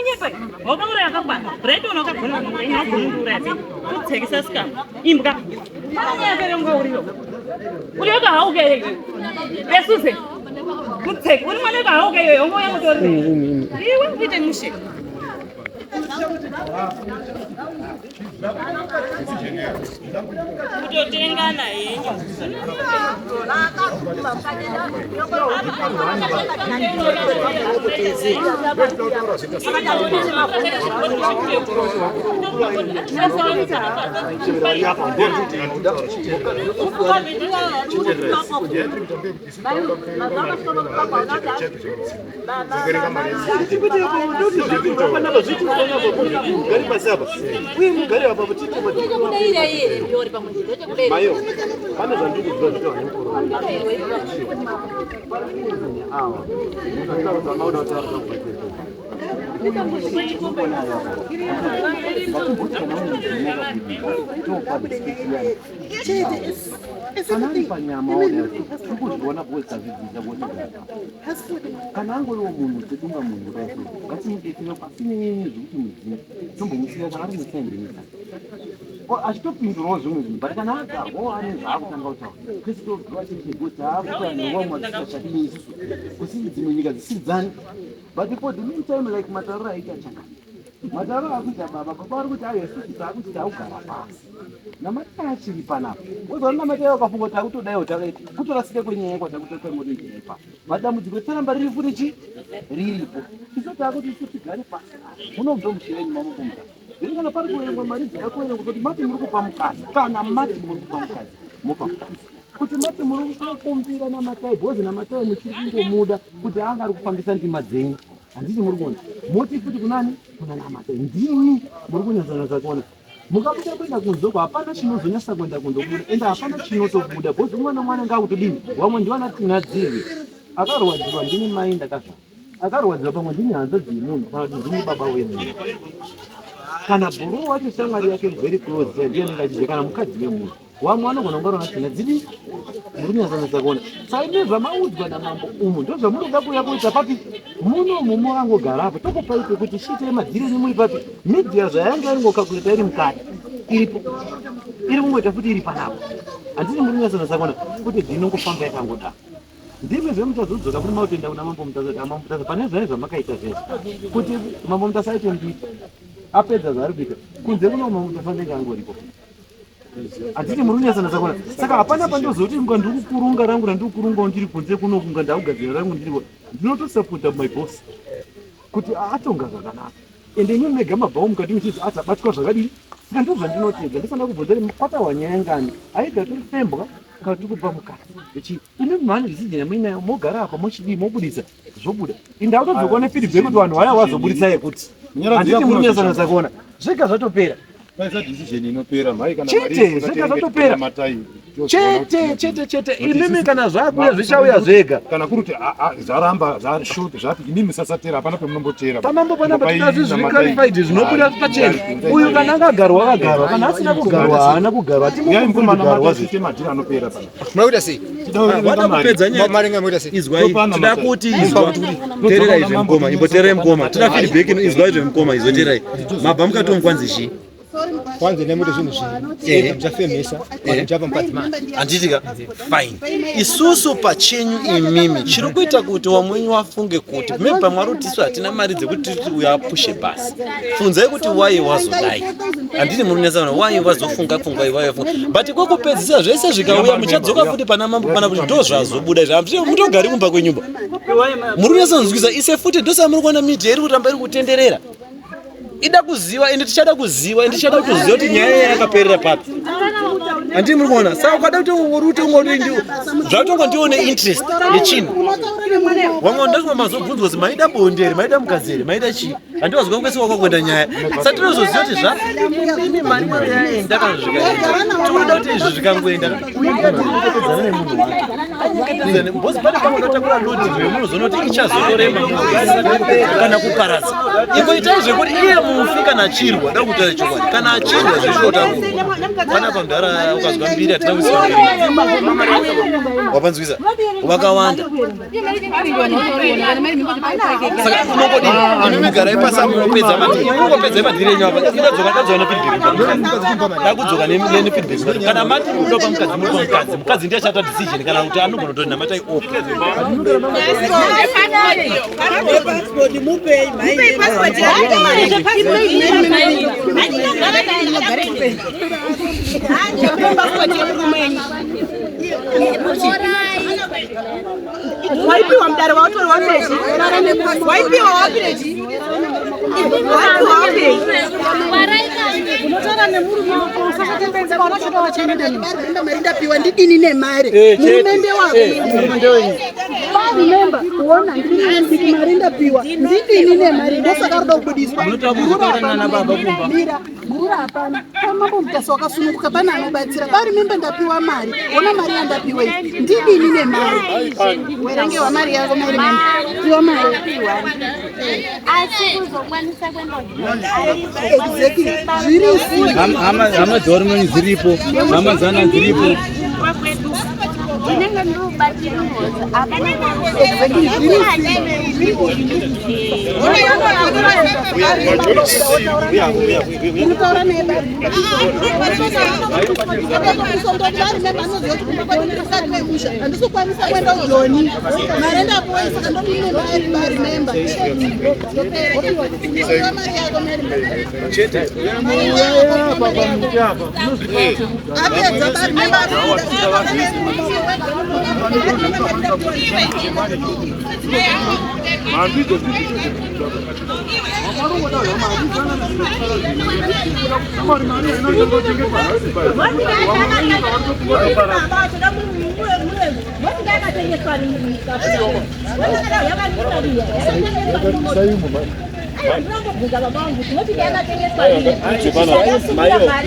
Unonyepa. Wakauraya akakwana. Brighton wakagona kuuraya, wagona kuuraya sei? Kutsekisa scam. Imbwa. Pana nyaya yako unga uriyo. Uri wakahauka here iwe? Yesuze. Kutseka. Uri mwana wakahauka iwe, ungouya kutori. Iwe uite mushe. Kutotengana henyu. Mugari pasi apa uye mugari apa tiite mayo pane zvandiri kuziva zvitaura nemukuru awa kana ari panyama tiri kuzviona because tazvidzidza kuti kana angoriwo munhu tedunga munhu kudai so ngatimudetsere pasinei zvekuti mudzimu tombomusiya kana ari musaindenisa achitopindurawo zvimwe zvinhu but kana agarwawo ane zvaakutanga kutaura kwese tobviwa chete because taakuta nevamwe vatisachadini isusu kusiri dzimwe nyika dzisiri dzani but for the meantime like matauriro aita chakati matauriro akuita baba baba vari kuti ayo isusu taakuti taakugara pasi namatai achiri panapa wozoona namatai wakafunga kuti takutodaiwo takaita kutorasika kwenyaya kwatakutotangotoita ipapo madambudziko ticharamba riri futi chi riripo isu taakuti isu tigare pasi muno mutomushira nyuma mukumba then kana pari kuverengwa mari dzida kuverengwa kuti mati muri kupa mukadzi kana mati muri kupa mukadzi mopa mukadzi kuti mati muri kukumbira namatai bhozi namatai muchiri kungomuda kuti anga ari kufambisa ndima dzenyu handiti muri kuona moti futi kunani kuna namatai ndimi muri kunyatsanyatsa kuona mukabuda kuenda kunze uko hapana chinozonyasa kuenda kundobuda ende hapana chinotobuda bhozi umwe nomwe anenge akutodini wamwe ndiwana tinadzirwe akarwadziwa ndini mai ndakazvara akarwadziwa pamwe ndini hanzvadzi yemunhu kana kuti ndini baba wemunhu kana bhuru wacho shamwari yake very close ndiye anenge achidya kana mukadzi wemunhu Wamwe vanogona kunge varona tsvina dzidi muri kunyatsanyatsa kuona. Saka imi zvamaudzwa namambo umu ndozvamuri kuda kuuya kuita papi muno umu makangogara apo tokupai pekuti chiitai madhiri enyu muri papi media zvayanga iri ngokakuleta iri mukati iripo iri kungoita futi iri panapa handiti muri kunyatsanyatsa kuona kuti dzinongofamba yakangodaro ndimi zvemuchazodzoka kuri makutoenda kuna mambo mutasa kuti mambo mutasa pane zvai zvamakaita zvese kuti mambo mutasa aite mbiri apedza zvaari kuita kunze kuno mambo mutasa anenge angoripo Handiti muri kunyatsanatsa kuona. Saka hapana pandozoti kunga ndiri kukurunga rangu randiri kukurungawo ndiri kunze kuno kunga ndakugadzira rangu ndiri ndinotosapota my boss kuti atonga zvakanaka. Ende imi mega mabvawo mukati muchizi achabatwa zvakadii. Saka ndizvo zvandinotedza ndifanira kubvunza kuti kwatahwa nyaya ngani. Aidha tiri fembwa kana tiri kubva mukati. Echi imi mhani decision yamuinayo mogara apa mochidii mobudisa zvobuda. Inda kutodzoka nefeedback kuti vanhu vaya vazoburitsa yekuti. Handiti muri kunyatsanatsa kuona. Zvega zvatopera. Paisa decision inopera mhai kana mari chete zvega zvatopera chete chete chete imimi kana zvakuya zvichauya zvega kana kuri kuti zvaramba zvashort zvapi imimi musasatera hapana pemunombotera pamambo panapa tinazi zviri clarified zvinobuda pachena uyu kana akagarwa akagarwa kana asina kugarwa haana kugarwa timukugarwa zviite madhiri anopera pana munoita sei wada kupedza nyaya maringa munoita sei izwai tida kuti izwa teererai zvemukoma imboteererai mukoma tida feedback ino izwai zvemukoma izwa teererai mabva mukati umu kwanzi chii kwanzi nemuti zvinhu zvinhu muchafemesa muchapa mukadzi mari handiti ka fine isusu pachenyu imimi chiri kuita kuti wamwenyu wafunge kuti maybe pamwe ari kuti isu hatina mari dzekuti titi uyo apushe basi funzai kuti waye wazodai handiti muri kunetsa waye wazofunga pfungwa iwaye funga but kwekupedzisa zvese zvikauya muchadzoka futi pana mambo pana kuti ndo zvazobuda izvi hamutogari mutogari kumba kwenyumba muri kunetsa kunzwisa ise futi ndosaka muri kuona media iri kuramba iri kutenderera ida kuziva ende tichada kuziva ende tichada kutoziva kuti nyaya iya yakaperera papi handii muri kuona saka ukada kuti uri kuti zvatonga ndione interest yechinhu wamwe ndazvimwe mazobvunzwa kuti maida bonde here maida mukadzi here maida chii handiwazwa kwese wakakwenda nyaya saka tinozoziva kuti zvaimi mari mari yaenda kana zvikaenda tinoda kuti izvi zvikangoenda uyepedzana nemunhu wacho Anyengetedzane because pane pamwe unotakura lodi zvemunozoona kuti ichazotorema kana kuparadza. Iko itai zvekuti iye mufi kana achirwa, da kutaura chokwadi, kana achirwa zvechinotakurwa. Panapa mudhara ukazwa mbiri hatina kuziva mbiri. Wapanzwisa? Vakawanda. Saka unongodini? Imimi garai pasi apo munopedza madhiri. Imi mungopedza madhiri enyu apa. Ndadzoka ndadzoka nefeedback. Ndakudzoka nefeedback. Kana mati munopa mukadzi munopa mukadzi. Mukadzi ndiye achaita decision kana kuti anogona kutori namatai off. Waipiwa mudare wautori wapirechi waipiwa wapirechi waipiwa wapirechi unotaura nemurume wako usasatembedza vanochida vachienda mari ndapiwa ndidini nemari Eh, murumende wako remember kuona ndini mari ndapiwa ndidini nemari ndosaka ruda kubudiswa mira gurura hapana pamambo mutasa wakasununguka pane anobatsira barimembe ndapiwa mari ona mari yandapiwa iyi ndidini nemari werengewa mari yako marimembe piwa mari Asi kuzokwanisa kuenda exactly zviri Hama dzavari dziripo, hama dzana dziripo. ndinenge ndiri kubatira ngozi apa exactly zviri unotaura naye handisokwanisa kuenda ujoni mari ndapuwa saka ndodine mari barimemba mari yako apedza barimemba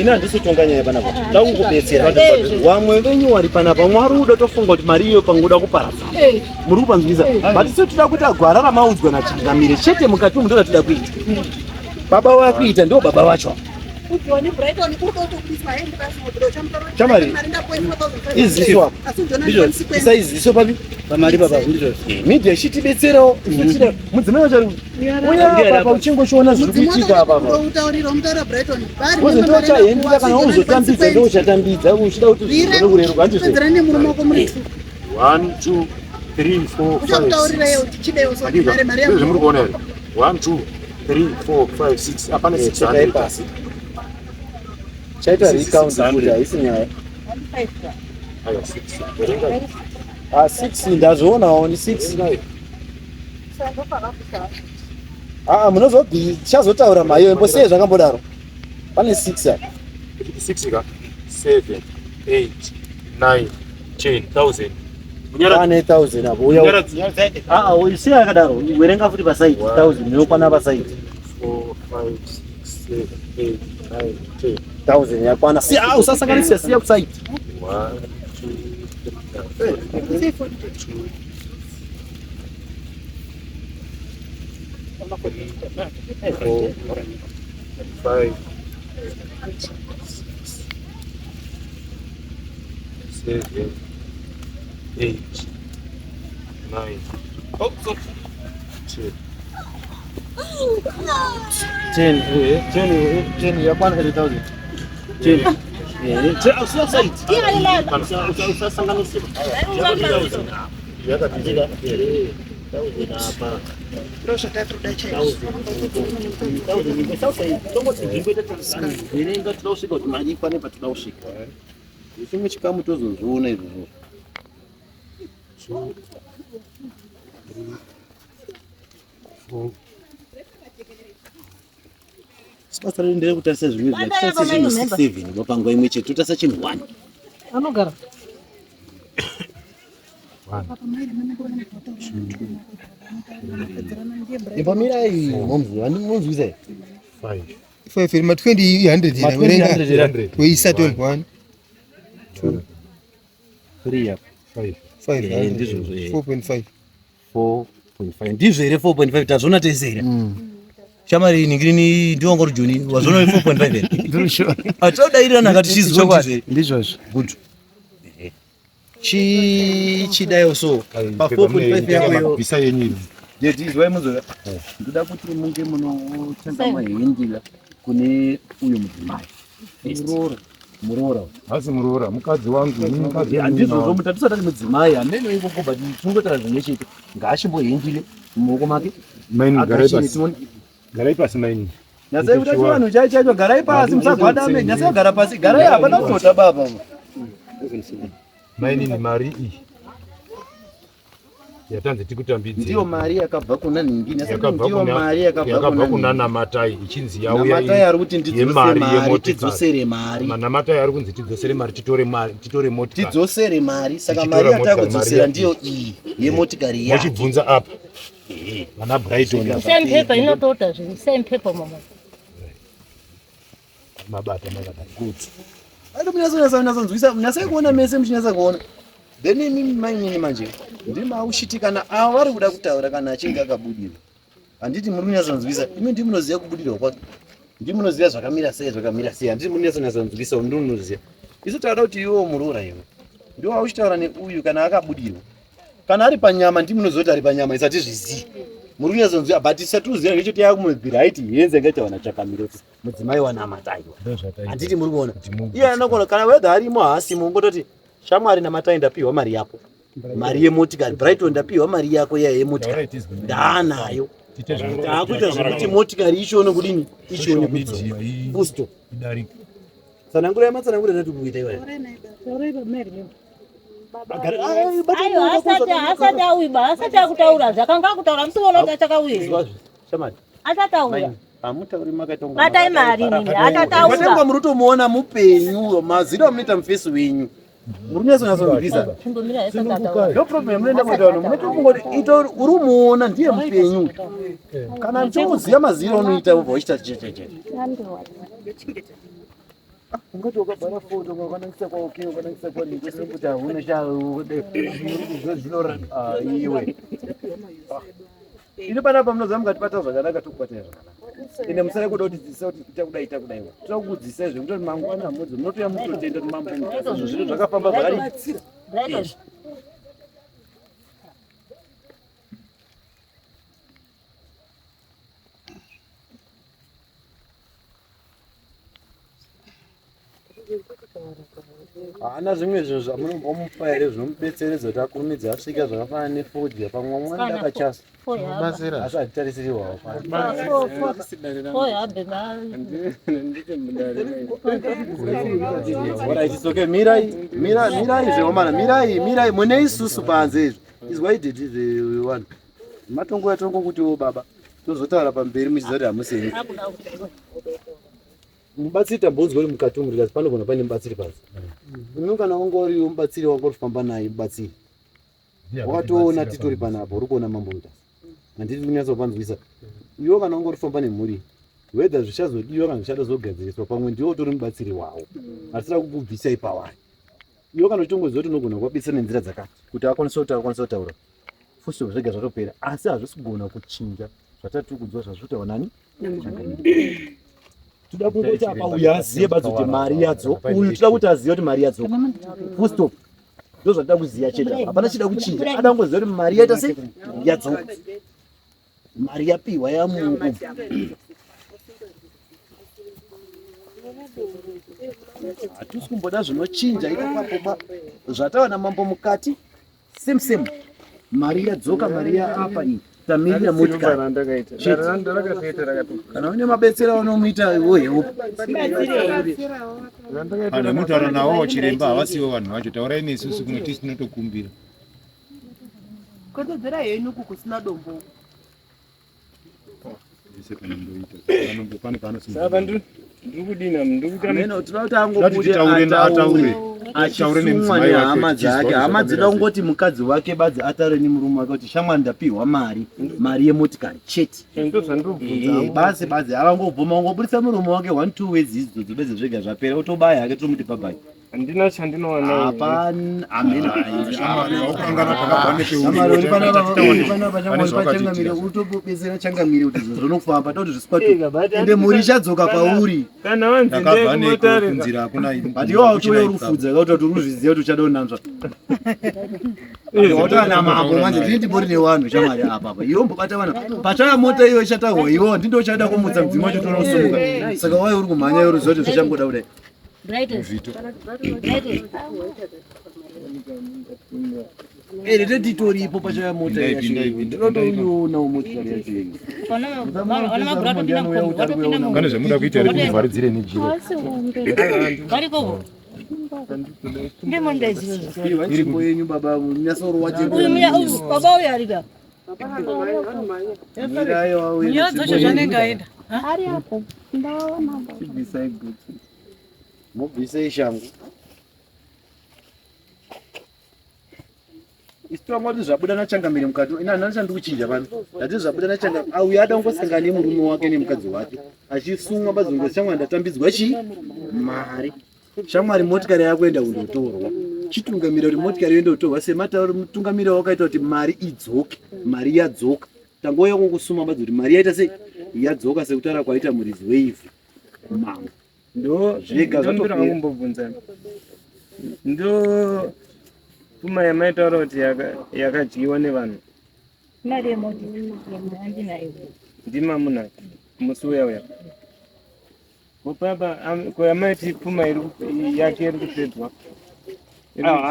Ina handisi nyaya panapa ndakukubetsera wamwe venyu wari panapa mwari uda tofunga kuti mari iyo pangoda kuparadza muri kupanzwisa but isu tida kuita gwara ramaudzwa nachingamire chete mukati umu ndoda tida kuita baba wakuita ndo baba vacho Chamari, iziso apa ndizvo isa iziso papi Pamari baba ndizvo. media ichitibetserawo isu mudzimai wacho ari uya apa uchingochiona zviri kuitika apa apa utaurira umutaura Brighton Kozi ndochahendera kana uzotambidza ndouchatambidza uchida kuti zvigone kureruka handizvo pedzera nemurume wako muri two 1 2 3 4 5 uchamutaurira iye kuti chidewo so mari mari yangu zvimuri kuona here 1 2 3 4 5 6 hapana 600 pasi chaita recount kuti haisi nyaya Aiwa, 6 verenga ah 6 ndazvionawo ni 6 aa munozobhi tichazotaura maiyo mbosei zvakambodaro pane 6 apa 6 ka 7 8 9 10 1000 pane 1000 apo uya aa usiya yakadaro werenga futi pasaidi 1000 inokwana pasaidi 4 5 6 7 8 9 10 1000 yakwana siya ah, usasanganisa siya kusaidi 1 2 3 4 4 5 6 7 8 9 10 10 10 10 yakwana 3000 10 eh usiya kusaidi usasanganisa yakapinda ndozvatatoda chaizvo verenga toda kusvika kuti mari ikwane patoda kusvika chimwe chikamu tozozviona izvozvo basa redu nderekutarisa zvimwe zvinhu titarisa zvinhu 67 panguva imwe chete totarisa chinhu 1 anogara imbamirai monzwisa 5 5 ma 20 100 Ma 20 ira. 100 Weisa 21 3 apa 5 Eh, ndizvozvo eh. 4.5 4.5 ndizvo here 4.5 tazviona tese here shamari ningirini ndiwangori joni wazviona 4.5 here atodairirana kati tichiziva kuti ndizvo here ndizvozvo good chichidayo so pa 4.5 yakoyo bvisa yenyu iri Jeti izwai muzoya. Ndoda kuti munge munotenga mahendila kune uyo mudzimai. Muroora. Muroora. Hasi muroora, mukadzi wangu, ini mukadzi Yeah, Handizvozvo mutatisati ari mudzimai hameno ikoko but tinongotaura zvimwe chete. Ngaachimbohendile mumaoko make. Maini garai Agashire pasi. tione. Garai pasi maini. Nyasai kuti chivanhu chai chaicho garai pasi musagwadame. Nyasai kugara pasi. Garai hapana kutota baba. Mainini mari iyi yatanzi tikutambidze Ndiyo mari yakabva kuna nhingi. Nyasai kuti yakabva ndiyo kuna mari yakabva yakabva kuna kuna nhingi. Namatai ichinzi yauya Namatai ari kuti ndidzose yemari mari, yemotikari. tidzosere mari. Namatai ari kunzi tidzosere mari titore mari titore motikari. Tidzosere mari. Saka Tichitora mari motikari, yatakudzosera mari ndiyo iyi yemotikari yake. Mochibvunza apa vana Brighton apa. Same paper inotoda zvinhu same paper mama. Mabata makadai. Good. Aito munyatso munyasai kuona mese muchinyatsa kuona. Then imimi mainini manje ndimaushiti kana ava vari kuda kutaura kana achinge akabudirwa. Handiti muri kunyatsonzwisa imi ndimi munoziva kubudirwa kwake. Ndimi munoziva zvakamira sei zvakamira sei. Handiti muri kunyatsonzwisa ndimi munoziva. Isu tauda kuti iwewo muroora iwe. Ndiwo auchitaura neuyu kana akabudirwa. Kana ari panyama ndimi munoziva kuti ari panyama isati zvizivi. Muri kunyatsonzwisa but isati uziva ngechoti yakumubvira haiti yenze ngaitawana chakamiro mudzimai wanamataiwa. Handiti muri kuona iye anogona kana wedha arimo haasimo ungototi shamwari namatai ndapiwa mari yako mari yemotikari Brighton ndapiwa mari yako iya yemotikari ndaanayo taakuita zvekuti motikari ichione kudini ichione kudzoka full stop Idarike. tsanangurai matsanangura atati kuita iwayo Aiwa asati asati auiba asati akutaura zvakanga akutaura musiona kuti achakauya. shamwari Asati auya. hamutauri makaita Batai mari nini matengwa atataura. muri kutomuona mupenyu maziro amunoita mufesi wenyu muri kunyatsonyatsonzwisa Chimbomira asati ataura. ndo problem munoenda kuita vanhu munotongoti ito uri kumuona ndiye mupenyu kana uchimuziva maziro anoita ubva uchita checheche ungati wakabhara foto wakanangisa kwaok wakanangisa kwanikuti hauna iwe ino panapa munoziva mukatibata zvakanaka tokubatai zvakanaka ende musare kuda kutidzidzisa kuti ita kudai ita kudai toda kukudzidzisai zvekuti kuti mangwana mudzi munotouya mutotenda kuti mambo Mutasa zvinhu zvakafamba zvakadii Brighton. Haana zvimwe zvinhu zvamunombomupa here zvinomubetseredza kuti akurumidze asvika zvakafanana nefodya pamwe mwana akachasa asi hatitarisiriwawo Alright, it's okay. Mirai, mirai, mirai zvehomana, mirai, mirai. Mune isusu panze izvi. Izwai dhedhi zvevanhu. Matongo yatongo kuti wo baba. Tozotaura pamberi muchiziva kuti hamusi Mubatsiri tambonzwa uri mukati umu rikazi panogona paine mubatsiri panze. Imi kana wanga uriwo mubatsiri wanga uri kufamba naye mubatsiri. Wakatoona titori panapa uri kuona mambo Mutasa. Handiti kunyatsopanzwisa. Iwe kana wanga uri kufamba nemhuri whether zvichazodiwa kana zvichada zogadziriswa pamwe ndiwe utori mubatsiri wawo. Hatisida kukubvisai pawani. Iwe kana uchingoziva kuti unogona kuvabetsera nenzira dzakati kuti akwanise kuti akwanise kutaura. Fuso zvega zvatopera asi hazvisi kugona kuchinja zvatati kunzwa zvazvitaura nani? Toda kungoti apa uyu aziye badzi kuti mari yadzoka. Uyu toda kuti aziye kuti mari yadzoka. Full stop. Ndo zvatida kuziya chete. apa. Hapana chida kuchinja. Ada kungoziva kuti mari yaita sei? Yadzoka. Mari yapiwa yamuku. Hatisi kumboda zvinochinja ipapo ba. Zvatawana mambo mukati same same. Mari yadzoka mari yaapa iyi. Tamirira motikari. Chete. Kana une mabetsero aunomuita iwo help. Vanhu vanotaura navo chiremba havasivo vanhu vacho. Taurai nesusu kumwe tisi tinotokumbira. Kodzedzera henyu uku kusina dombo. Ese panondoita. Panombo pane paanosimba. Saka ndiri kudini ndiri kuita Ameno tinoda kuti Tinoda angobude kuti titaure ataure ataure. Taure achisumwa nemudzimai wake, nehama tichizwa dzake kuti hama zvakamira dzinoda sei. kungoti mukadzi wake badzi ataure nemurume wake kuti shamwari ndapihwa mari mari yemotikari chete ndozvandobvunza Eh, basi badzi avangobvuma ungobudisa murume wake one two words idzodzo bedzi zvega zvapera otobaya hake tomuti bye bye. Handina chandinowana. Hapana, amen. Pachangamire utobetsera changamire kuti zvinhu zvinofamba toti zvisikwa ende mhuri ichadzoka pauri. Kana wanzi Ndakabva ndeye neko kumotare. kunzira hakuna But iwe wautoya urufudza kauta kuti uruzviziva kuti uchada kunanzva. Wautana mambo manje ndini ndibori nevanhu shamwari apa apa. Iwe umbobata vana. Pachaya mota iyo ichatahwa iwe ndindo uchada kumutsa mudzimu wacho toona kusumuka. Saka wai uri kumhanya iwe uruziva kuti zvichangoda kudai. Ere tetitoripo pachaya mota Pindai, yacho. pindai, pindai. Ndinotoiona motikari yacho iyi. Pane zvamuda kuita here kumuvharidzire nejira. Variko Iwa nzvimbo yenyu baba munyasoro uyu muya uyu baba uyu aripa Nyaya dzacho zvanenge aenda. Ari apo. Ndaona. Chibvisai bhutsu. Mubvisei shangu. Isu tangoti zvabuda nachangamire mukati ina nhani chandikuchinja pano ndati zvabuda nachangamire auya ada kungosangana nemurume wake nemukadzi wake achisumwa padzongo shamwari ndatambidzwa chii mari shamwari motikari yakuenda kundotorwa chitungamira kuti motikari yoenda kutorwa sematauro mutungamiri wakaita kuti mari idzoke mari yadzoka tangouya kungokusuma badzi kuti mari yaita sei yadzoka sekutaura kwaita muridzi weivhu mambo Ndo Zvega ndombira zvatopera. kumbobvunza. Ndo pfuma yamaitaura kuti yakadyiwa nevanhu. mari yemoti handinayo Ndima muna musi uya uya. Baba ko yamaiti pfuma iri yake iri kupedzwa.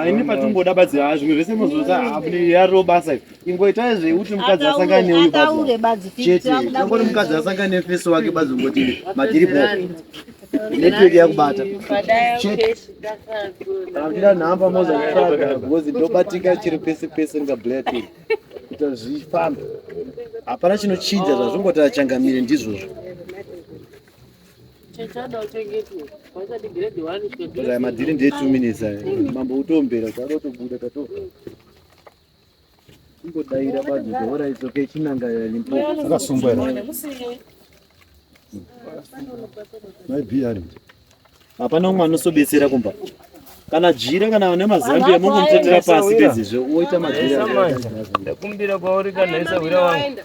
Ini patomboda badzi haa zvimwe zvese mozota yaro basa iri ingoitai zvekuti mukadzi asangane neuyu Ataure badzi badzi chete ingoti mukadzi asangane nefeso wake badzi ungoti madhiripo network yakubata chete kana muchida nhamba moza kutsvaga because ndobatika chiri pese pese ndingablack kuita zvifambe hapana chinochinja zvazvongoti achangamire ndizvozvo Aya madhiri ndeye 2 minutes aya mambo utombera kuti adotobuda tatobva ingodaira badzi dhora itsoke chinanga Limpopo Akasungwa here? Mai B ari. Hapana umwe anosobetsera kumba kana jira kana nemazambia mongomutetera pasi pedzizvo oita majira Ndakumbira kwauri kana isahwira wangu.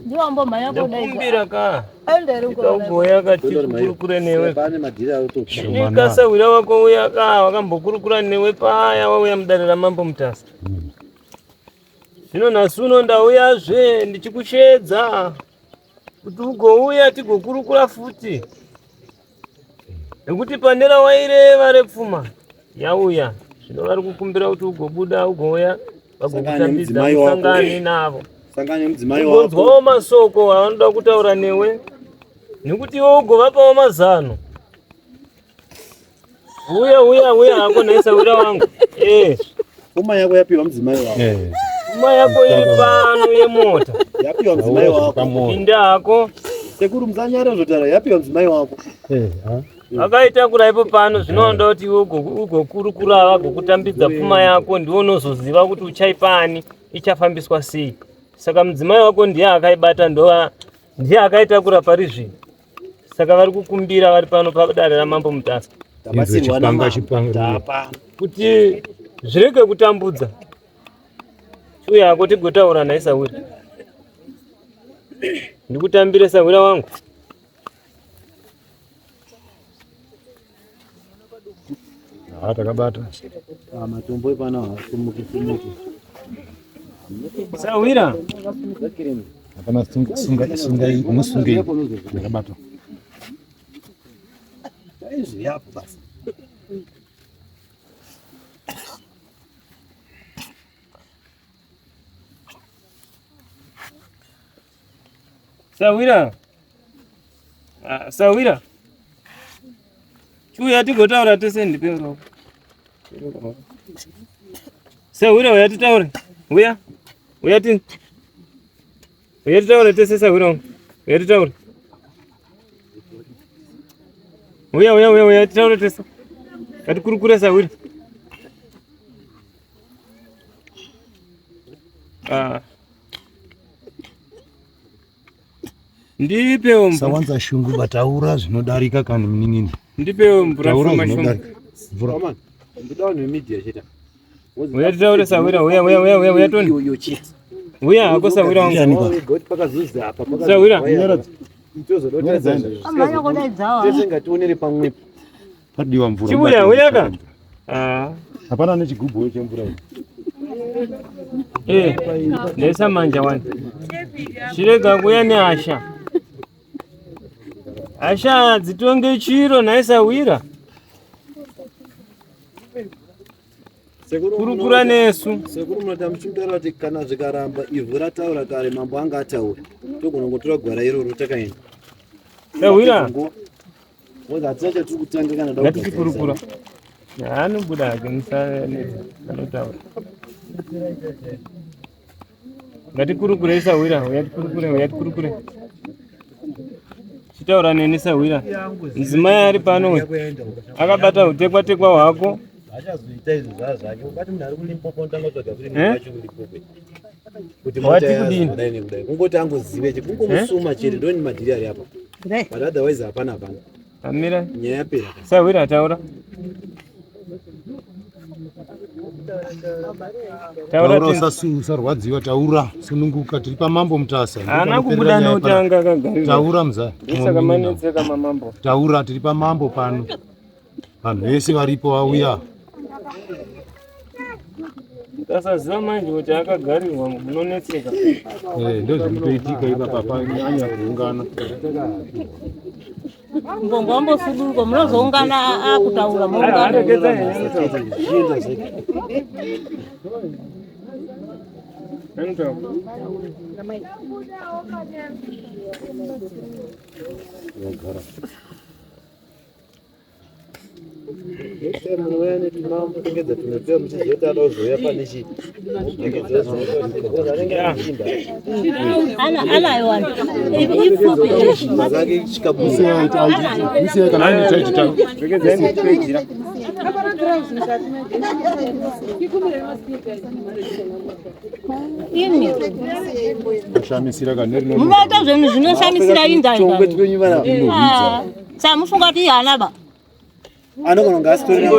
ndiwambomhanya Ndakumbira ka. Aenda iri Ikaugoya kati kurukure newe. Pane madhiri arikutotsva. Ikasahwira wako uya ka wakambokurukura newe paya wauya mudare ramambo Mutasa. Zvino nhasi uno ndauyazve ndichikushedza kuti ugouya tigokurukura futi nekuti pane rawaireva repfuma yauya zvino vari kukumbira kuti ugobuda ugouya vagokutambidza Sangane nemudzimai wako. usangane navo Sangane nemudzimai wako. ugonzwawo masoko avanoda kutaura newe nekuti iwe ugovapawo mazano uya uya uya hako nhaisa wira wangu eh Pfuma yako yapiwa mudzimai wako. pfuma yako iri pano yemota Yapiwa mudzimai wako. Pinda hako. Sekuru musanyara zvotaura yapiwa mudzimai wako. Vakaitakura ipo pano zvinoda kuti iwe ugokurukura vagokutambidza pfuma yako ndiwe unozoziva kuti uchaipa ani ichafambiswa sei saka mudzimai wako ndiye akaibata ndova ndiye akaitakura pari zvino saka vari kukumbira vari pano padare ramambo Mutasa Tabatsirwa namambo. Tapa. kuti zvirege kutambudza chiuya hako tigotaura naye sahwira ndikutambire sahwira wangu Ah, takabata. Ah, matombo epano haasumuki sumuki. Sahwira. Hapana sunga sungai musungei. Ndakabata. Izvi yapo basi. Sahwira. Ah, Sahwira. Chiuya tigotaura tese ndipe ruoko. Sahwira uya titaure. Uya. Uya ti. Uya titaure tese sahwira wangu. Uya titaure. Uya uya uya uya titaure tese. Ngatikurukure sahwira. Ah. Ndipewo mvura. Sawanza shungu bataura zvinodarika kana munin'ina. Ndipewo mvura Taura shoma shoma. zvinodarika. Mvura. Ndoda vanhu vemedia chete. Uya titaure sawira, uya uya uya uya uya Tony. Iyo chete. Uya hako sawira wangu. Pakazuza apa Sawira. Tese ngationere pamwepo. Padiwa mvura. Chiuya uya ka. Ah. Hapana nechigubhu chemvura iyi. Eh, ndesa manja wani. Chirega kuya nehasha. Hasha dzitonge chiro nhai sawira. Kurukura nesu. Sekuru munoti muchimutaura kuti kana zvikaramba ivhu rataura kare mambo anga ataura. Togona kungotora gwara iroro takaenda. Sawira. Ngozi hatina chatiri kutanga kana da Ngatichikurukura. Anobuda hake musanetsa anotaura. Ngatikurukure sawira, uya tikurukure, uya tikurukure. Chitaura neni sawira. Mudzimai ari pano uyu akabata utekwa tekwa hwako. Achazoita izvo zvaa zvake. Ukati munhu ari kuLimpopo unotanga kutsvaga kuti Eh? munhu wacho kuLimpopo. Kuti Wati mota kudini? yazodai nekudai. Kungoti angozive chete, kungomusuma chete ndoni madhiri ari apa. But otherwise hapana hapana. Amira. Nyaya yapera. Sawira taura. Taura Taura tinzwe. usarwadziwa, taura, sununguka, tiri pamambo Mutasa. Haana kubuda neutanga akagarira. Taura mzaya. Ndosaka manetseka mamambo. Taura, tiri pamambo pano. Vanhu vese varipo vauya. Ukasaziva manje kuti akagarirwa munonetseka. Eh, ndozvinotoitika ipapa panyanya kuungana. Mbongo wambosuduruka munozoungana akutaura moungana. Next time munouya netumamutengedza tunopewa muchiziva kuti ada kuzouya pane chii. Mupfekedzera zvinoita anenge achinda. Anayo wani. Ipfupi. Mazake chikabu. Musiye kana aine tight ta. Imi. Kushamisira kana rino. Munoita zvinhu zvinoshamisira inzai. Chongwe twenyu vana. Samufunga kuti hana ba. Anogona kunge asitorina.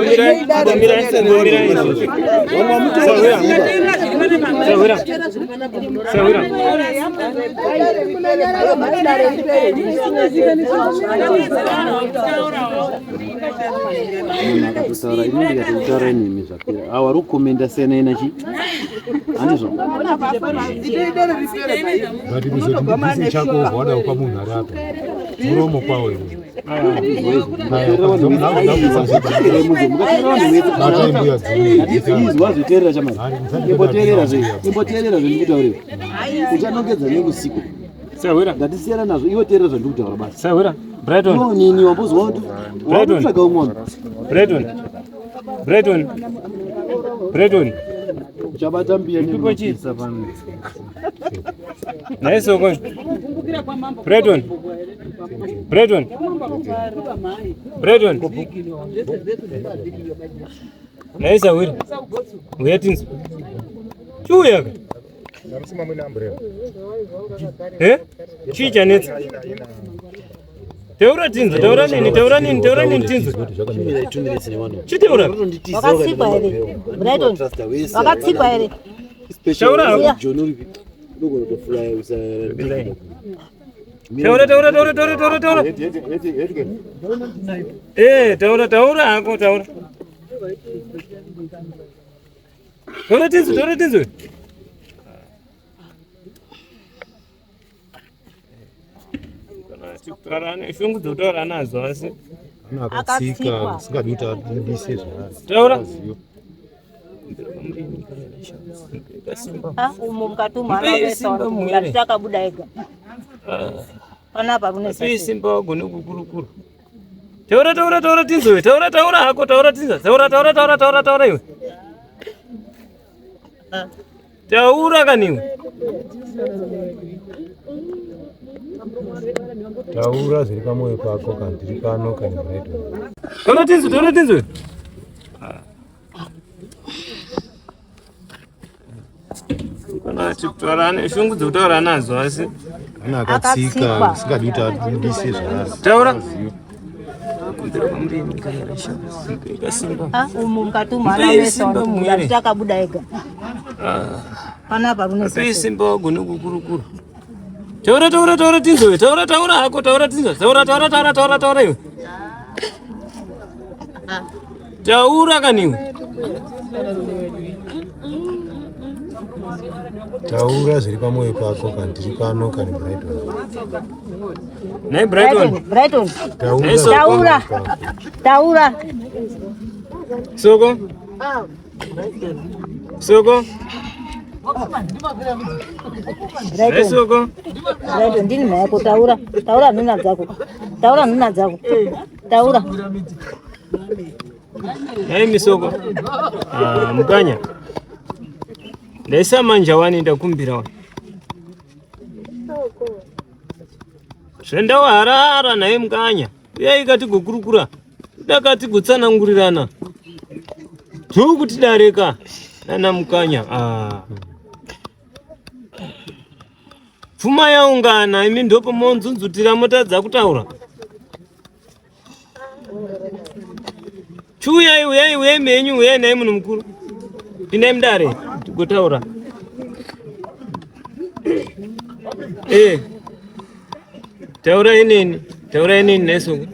Munhu akatotaura ini ndikatotaura nemi zvapera. Awa ari kukomenda siyana ina chi? Handizvo? But kuzoti ndibvise chako wobva wada kupa munhu ari apa. Muromo kwawo iwe. Wazviteerera chamari. Imboteerera zve. Imboteerera zvendikutaurira. Uchanongedza neusiku. Sahwira. Ngatisiyana nazvo. Iwe teerera zvandikutaura basi. Sahwira. Brighton. Iwe nini wambozwa kuti Brighton. wakutsvaga umwe wanhu. Brighton. Brighton. Brighton. Uchabata mbiya Ndipo chii? nemapisa pano. Nhai soko. Brighton. Brighton. Brighton. Nhai sahwira. Uya tinzwe. Chiuya ka. Eh? Chii chanetsa? Taura tinzwe, taura nini, taura nini, taura nini tinzwe. Chitaura. Wakatsikwa here? Brighton. Wakatsikwa here? Taura hako. Taura, taura, taura, taura, taura, taura. Eh, taura, taura hako, taura. Taura tinzwe, taura tinzwe. Kana tikutaura ane shungu dzekutaura nadzo asi Kana akatsika usingadi kuti abudise zvaari. Taura. Ah, umu mukati umu Mupei ana simba muere. takabuda ega. Panapa kune Mupei simba wagone kukurukura. Taura, taura, taura tinzwe. Taura, taura hako, taura tinzwe. Taura, taura, taura, taura, taura iwe. Taura kaniwe. Taura zviri pamwoyo pako kana tiri pano kana Brighton. Taura tinzwe, taura tinzwe. Kana tikutaura ane shungu dzekutaura nadzo asi Kana akatsika usingadi kuti abudise zvaari. Taura. Kumbira kwamuri mukanya sha. Kasimba. Ah, umu mukati umu Mupei simba muere. takabuda ega. Ah. Panapa Mupei runesa. simba wagone kukurukura. Taura taura taura tinzwe. Taura taura hako taura tinzwe. Taura taura taura taura taura iwe. Taura kaniwe. Taura zviri pamwoyo pako kana tiri pano kana Brighton. Nhai Brighton. Brighton. Taura. Taura. Taura. Soko. Soko. Nhai Soko. Brighton ndini mhaya yako taura. Taura nhuna dzako. Taura nhuna dzako. Taura. Nhai Misoko. Ah, mukanya. Ndaisa manja wani ndakumbira wani. Zvendawaharara naye mukanya. Uyai katigokurukura. Dakatigotsanangurirana. Zvokutidarika nana mukanya. Ah. Pfuma yaungana imi ndopo monzunzutira motadza kutaura. Chiuyai uyai uyai menyu uyai naye munhu mukuru. Pindai mudare tigotaura. Eh. Taurai neni, taurai neni nesoko.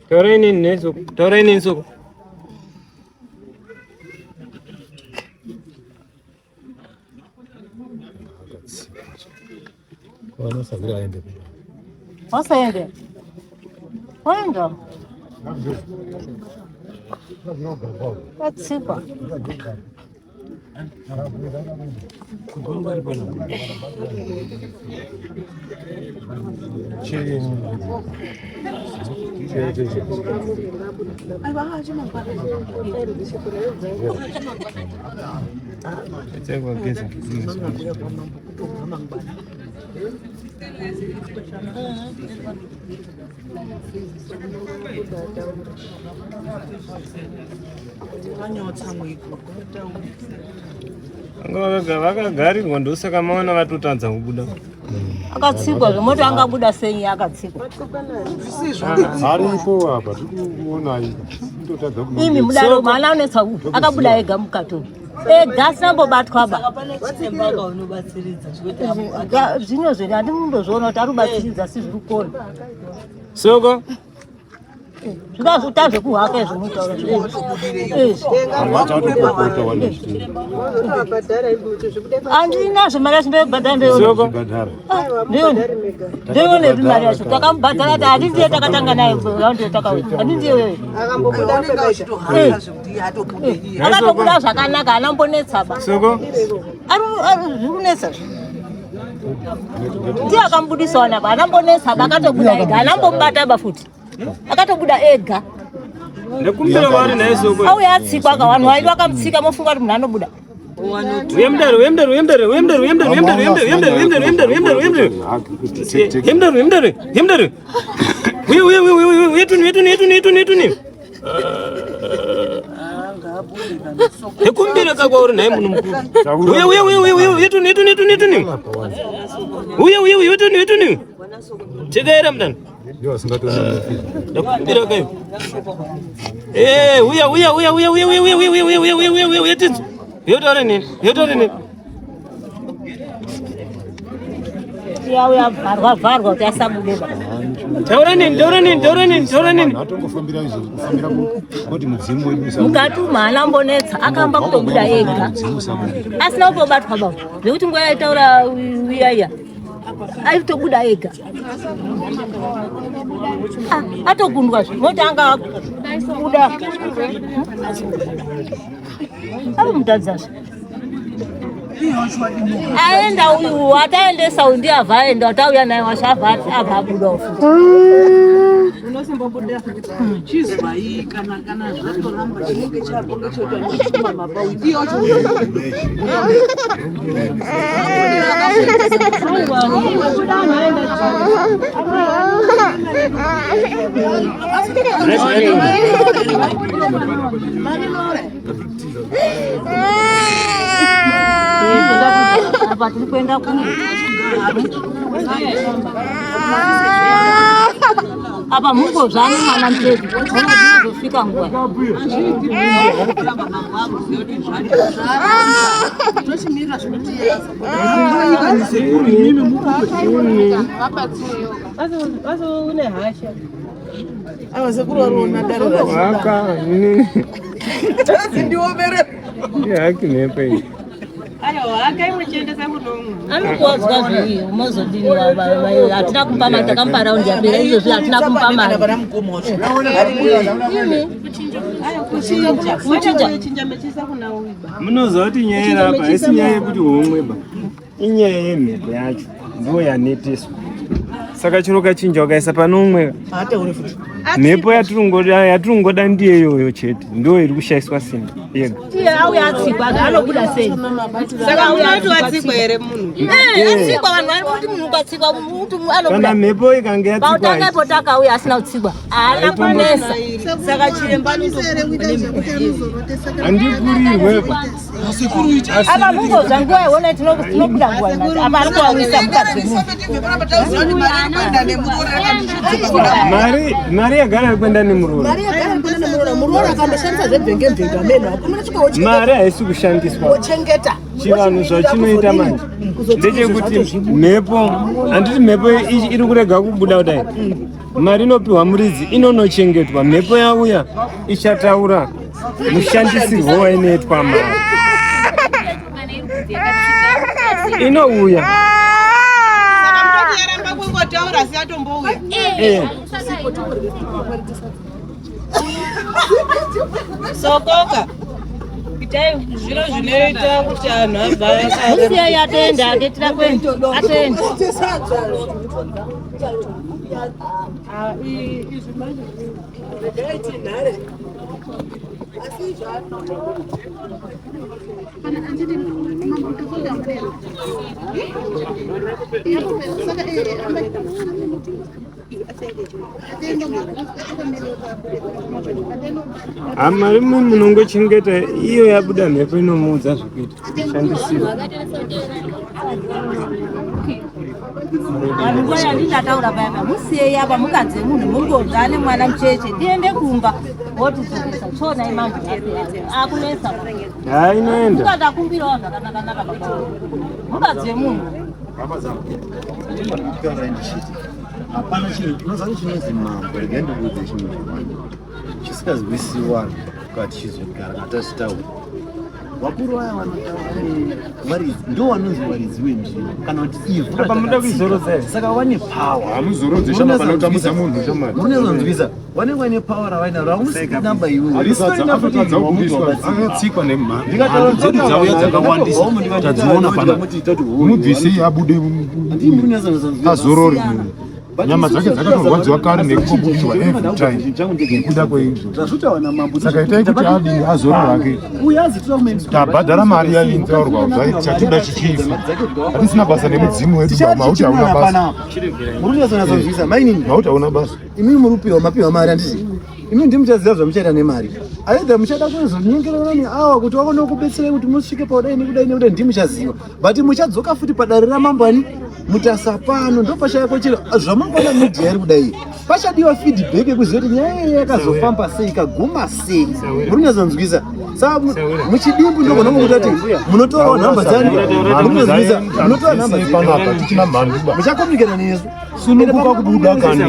Taurai neni nesoko, taurai neni soko. Vanosabira aende. Wasaende. Waenda. Katsikwa. Vanga vakagarirwa ndosaka maona vatotadza kubuda. Akatsikwa zvemoti angabuda sei akatsikwa. Aripo apa tiri kumuonai. Totadza Imi mudaro mwana unetsa akabuda ega mukati umu. Ega asina mbobatwa ba. Zvino zvene handimundozviona kuti ari kubatsiridza asi zviri kukona. Soko. Zvingazoita zvekuhaka izvi munotaura izvi. Handina zvemari yacho ndoibhadhara ndoiona. Ndoionepi mari yacho takamubhadhara ti handindiye takatanga naye raundi yatakauya handindiye wewe. Akatobuda zvakanaka haana mbonetsa ba. Soko. Zviri kunetsa zvi. Ndiye akamubudisa wana ba haana mbonetsa ba akatobuda ega haana mbomubata ba futi. Akatobuda ega. Ndekumbira wari naye soko. Auya atsikwa ka vanhu vaidi vakamutsika mofunga kuti munhu anobuda. Uye mudare, uye mudare, uye mudare, uye mudare, uye mudare, uye mudare, uye mudare, uye mudare, uye mudare, uye mudare, uye mudare. Uye mudare, uye mudare, uye mudare. Uye uye uye uye uye tuni uye tuni uye tuni uye tuni uye tuni. Ndekumbira ka kwauri naye munhu mukuru. Uye uye uye uye uye uye tuni uye tuni uye tuni uye tuni. Uye uye uye tuni uye tuni. Tekaera mudani. Ndakumbira kayo. Eh, uya uya uya uya uya uya uya uya uya uya uya uya uya uya tinzwe. Yotaura neni, yotaura neni. Auya vharwa vharwa kuti asabude ba. Taura neni, taura neni, taura neni, taura neni. Atongofambira izvo kufambira kuti mudzimu wedu usabude. Mukati umu haana mbonetsa akaamba kutobuda ega. Asina kutobatwa ba. Zvekuti nguva yaitaura uya iya. Aitobuda ega. Ah, atogundwa zve moti anga kubuda. Ari mutadzazve. Aenda uyu ataendesa uyu ndiye abva aenda atauya naye washa abva abva abuda futi. Unosimbobuda chizwai kana kana zvatoramba chinenge chako ngechotochuma mabau iyo Apa tiri kuenda kure. Apa mungozvani mwana mucheche unozosvika nguva. Une hasha. Ava sekuru variona dare Waka, razindiomere. Haki mhepo iyi. Anokuwadzwa zvei unozodini hatina kumupa mari takamupa raundi yapera izvozvi hatina kumupa mari. Imi. Kuchinja. Munoziva kuti nyaya iri apa haisi nyaya yekuti homwe ba, inyaya yemhepo yacho ndo yaneteswa. Saka chiro kachinja ukaisa pane umwe mhepo yatiri kungoda ndiye iyoyo chete, ndo iri kushaiswa simba yega. Iye auya atsikwa anobuda sei? Saka munoti watsikwa here munhu? Eh, atsikwa vanhu vari kuti munhu ukatsikwa kuti Kana anobuda. mhepo ikange yatsikwa Pautanga ipo takauya asina kutsikwa haana kunesa. Saka chiremba handikurirwe ba. Apa mungozva nguva iwona tinobuda nguva inati apa ari kuwawisa mukadzi wemunhu. Mari yagara iri kuenda nemuroora. Mari yagara iri kuenda nemuroora. Muroora akandoshandisa zvebvenge-bvenge ameno hakuna. Mari haisi kushandiswa. Ochengeta. Chivanhu zvachinoita manje ndechekuti mhepo, handiti mhepo iri kurega kubuda kudai, mari inopiwa muridzi inonochengetwa. Mhepo yauya ichataura mushandisirwo wainoitwa mari inouya. Saka mutoti yaramba kungotaura asi atombouya. Eh. Sokoka. Itai zviro zvinoita kuti anhu abva. Musiyai atoenda ake tira kuenda atoenda. Izvi manje regai tinhare. Asi Hamari mwe munongochengeta iyo yabuda mhepo inomuudza zvekuita shandisirwa. Vanhu nguva yandindataura paya pa musiyei apa mukadzi wemunhu mungobva nemwana mucheche tiende kumba wotidzokesa tsonai manje akunesa. Ha, inoenda. Mukadakumbirawo zvakanakanaka baba mukadzi wemunhu. Hama dzangu, ndikutaura ndichiti hapana chinhu unoziva chinonzi mambo. Regai ndikuudze chinhu chimwe chisikazwisiwa kati chizogara katachitaura. Vakuru vaya vanotaura varidzi ndo vanonzi varidzi wenzvimbo kana kuti ivhu. Apa munoda kuizorodza here? Saka vane power. Hamuzorodze shama, panotambudza munhu shamari. Munozonzwisa vanenge vaine power ravainaro raumusinamba iwewe. Atotadza kubviswa, akatsikwa nemhandu dzedu dzauya dzakawandisa, tadziona pana. Mubvisei abude azorore munhu, nyama dzake dzakatorwadziwa kare nekungobudiswa every time nekuda kweizvo. Zvazvotaura namambo. Saka itai kuti adini, azorore hake. Tabhadhara mari yaitaurwa, chatoda chichifu, hatisina basa nemudzimu wedu. Mauti hauna basa. Muri kunyatsonatsonzwisa mainini? Mauti hauna basa. Imimi muri kupiwa, mapiwa mari handiti? Imimi ndimi muchaziva zvamuchaita nemari, aidha muchada kuzonyengerera neawa kuti vaone kubetserai kuti musvike paudai nekudai nekudai, ndimi muchaziva. But muchadzoka futi padare ramambo ani Mutasa pano, ndo pachayakochera zvamangwana. Media iri kudai, pachadiwa feedback yekuziva kuti nyaya iyi yakazofamba sei, ikaguma sei. Muri kunyatsonzwisa? Saka muchidimbu ndogona kungoti munotorawo nhamba dzani, muri kunyatsonzwisa, munotora nhamba Panapa tichina mhandu ba. Muchakomunikana nesu. Sununguka kubuda kani.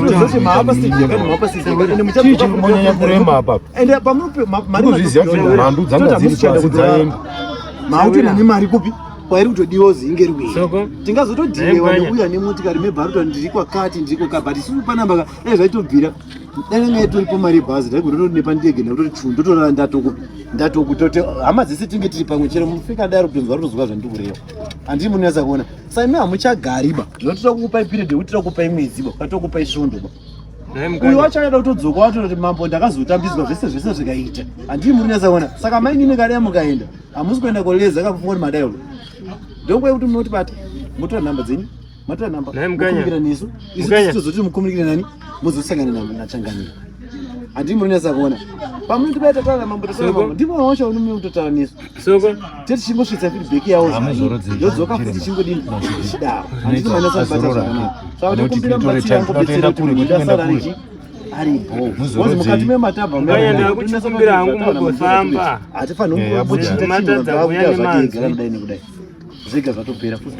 Chii chiri kurema apapo? Ende pamunope mari Kuzviziva kuti mhandu dzanga dziri pasi dzaenda. Mautoenda nemari kupi kwairi kutodiwa uzi inge iri Soko. Tingazotodhilewa Naye nekuuya nemotikari mebharuta, ndiri kwakati, ndiri kwakati, but isusu panamba dai zvaitobvira dai nanga itoripo mari yebhazi, ndaigona pandege ndakutoti chu ndotorara ndatoku ndatoku hama dzese tinge tiri pamwe chero mufika daro kutonzwa rotozwa zvandiri kureva. Handii munonyatsa kuona saimi hamuchagariba, zvinotoda kukupai period yekuti toda kukupai mwedzi ba katokupai svondo ba. Uyu wacho akada kutodzoka watoti mambo ndakazotambidzwa zvese zvese zvikaita. Handii muri kunyatsa kuona? Saka mainini kadai mukaenda hamusi kuenda koleza kakufunga kuti madai ndokwai kuti munotibata, motora nhamba dzenyu, matora nhamba Naye Mukanya. mokomunikira nesu isu. Mukanya. Tozoti mukomunikire nani, muzosangana nachangamira. Handii muri kunyatsa kuona? Pamunotibata taura mambo, taura Soko. mambo, ndipo wacho unomira kutotaura nesu. Soko. Tete tichingosvitsa feedback yavo, Hamuzorodzi. yodzoka futi tichingodini tichidaro. Handiti manatsa kubata Azorora. zvakanaka? Saka Nekuti tokumbira titore mubatsiri time, angobetsera tinotoenda kuti kure, munhu tinoenda asara kure. nechi Aripo. Because mukati mematabha Ngaenda kuchikumbira hangu mugofamba. Hatifaniri Eh, kungochita abuda. chinhu Matadza zvaakuita kuuya zvake nemanzwi. ega kudai nekudai. Zvega zvatopera futi.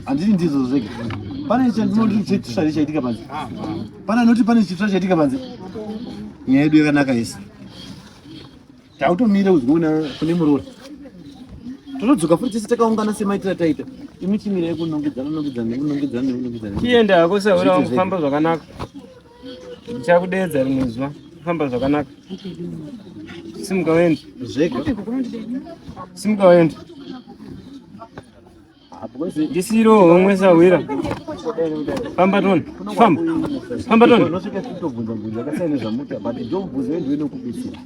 Handiti ndizvo zvega. Pane chandinoti chitsva chaitika panze. Pane anoti pane chitsva chaitika panze. Nyaya yedu yakanaka yese. Takutomira kuzviona kune muroora. Totodzoka futi tese takaungana semaitira taita. Imi chimirai kunongedzana nongedzana nekunongedzana nekunongedzana. Chienda hako sahwira wangu, Zviite famba zvakanaka. Ndichakudeedza rimwe zuva. Famba zvakanaka. Simuka uende. Zvega. Simuka uende. Ndisiyirewo homwe sahwira. Famba toni. Famba. Famba toni. Unosvika kutobvunza bvunza akasiyana nezvamuta but ndobvunza wedu inokubetsera.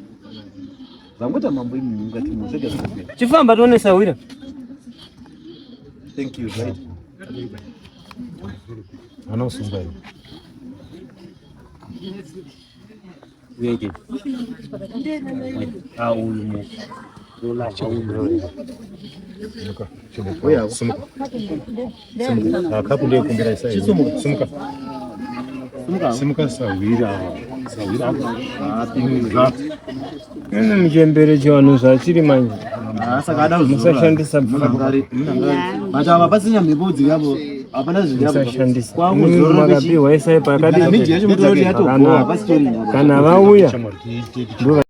Zvangoita mambo imi mungati zvega zvinopera. Chifamba tone sahwira. Thank you right. Anosungwa iwe. Simuka, simuka. Simuka. Simuka. Ah, kapu ndeyekumbira isa iwe. Simuka. Simuka sahwira ava. Sahwira ava. Imbwa. Ine muchembere chivanhu zvachiri manje. Saka ada kuzorora. Musashandisa pfungwa. But ava pasina mhepo dziripo hapana zviripo. Musashandisa. Kwakuzorora Makapiwa isai Kana miji yacho mutorori yatogowa pakanaka. pasitori. Kana vauya ndo